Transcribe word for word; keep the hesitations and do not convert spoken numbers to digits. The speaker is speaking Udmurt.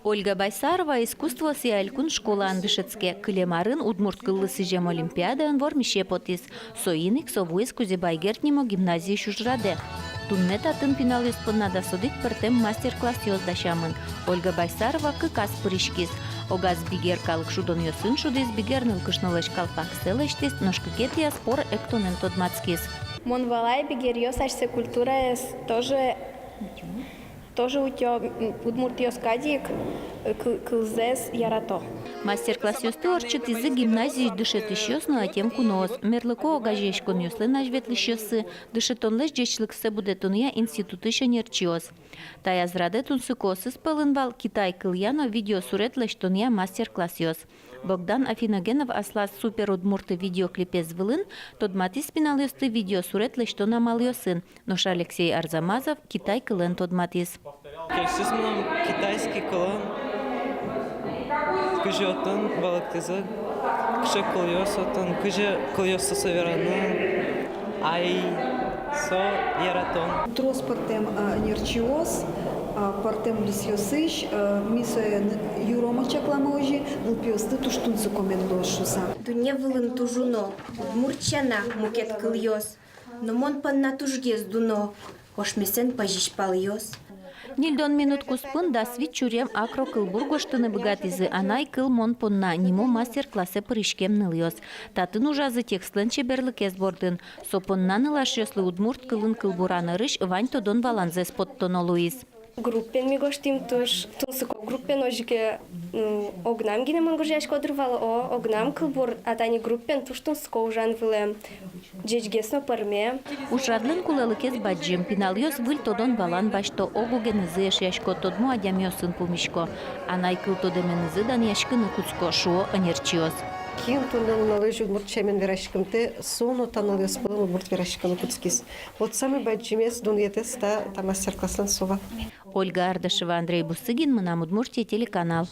Ольга Байсарова искусствоосъя элькун школаын дышетске. Кылем арын удмурт кыллы сӥзем олимпиадаын вормисе потӥз. Соин ик со вуиз Кузебай Герд нимо гимназиысь ужрадэ. Туннэ татын пиналъёс понна дас одӥг пӧртэм мастер-классъёс дасямын. Ольга Байсарова кыказ пыриськиз. Огаз бигер калык шудонъёсын шудӥз, бигер нылкышнолэсь калпаксэ лэсьтӥз, нош кыкетӥяз пор эктонэн тодматскиз. Мон валай, бигеръёс асьсэ культураез тоже, тоже утё, м, удмуртъёс кадь ик, э, кы-, кылзэс ярато. Мастер-классъёсты ортчытӥзы гимназиысь дышетӥсьёс но ӧтем куноос, мерлыко огазеяськонъёслэн азьветлӥсьёссы, дышетонлэсь ӟечлыксэ будэтонъя институтысь ӧнерчиос. Таяз радэ тунсыкоосыз пӧлын вал китай кылъя но видеосурет лэсьтонъя мастер-классъёс. Богдан Афиногенов аслаз «Супер удмурты» видеоклипез вылын тодматӥз пиналъёсты видеосурет лэсьтон амалъёсын, нош Алексей Арзамазов китай кылэн тодматӥз. Кельшиз мыным китайский кылын, кызьы отын валэктӥзы, кыӵе кылъёс отын, кызьы кылъёссэ вераны. Ай, со яратон. Трос пӧртэм, а, ӧнерчиос, а, пӧртэм удысъёсысь, а, ми соин юромо чакламы озьы, нылпиосты туж тунсыко мед луоз шуыса. Дунне вылын туж уно удмурт сяна мукет кылъёс, но мон понна тужгес дуно ошмесэн пӧзись палъёс. Ньыльдон минут куспын дас вить чуръем акрокылбур гожтыны быгатӥзы «Анай кыл мон понна» нимо мастер-классэ пыриськем нылъёс. Татын ужазы текстлэн чеберлыкез бордын. Со понна нылашъёслы удмурт кылын кылбуран ӧрысь вань тодон-валанзэс поттоно луиз. Группаен ми гожтӥм, туж тунсыко группаен, озьы ке, ну, огнам гинэ мон гожъясько дыр вал, о, огнам кылбур, а тани группаен туж тунсыко ужан вылэм. Ӟечгес но пӧрме. Ужрадлэн кулэлыкез бадӟым. Пиналъёс выль тодон-валан басьто, ог-огенызы эшъясько, тодмо адямиосын пумисько. Анай кыл тодэменызы данъяськыны кутско, шуо ӧнерчиос. Кин туннэ нуналозь удмурт сямен вераськымтэ, со но та нылъёс пӧлын удмурт вераськыны кутскиз. Вот самой бадӟымез дунъетэз та, та мастер-класслэн со вал. Ольга Ардашева, Андрей Бусыгин, «Мынам Удмуртие» телеканал.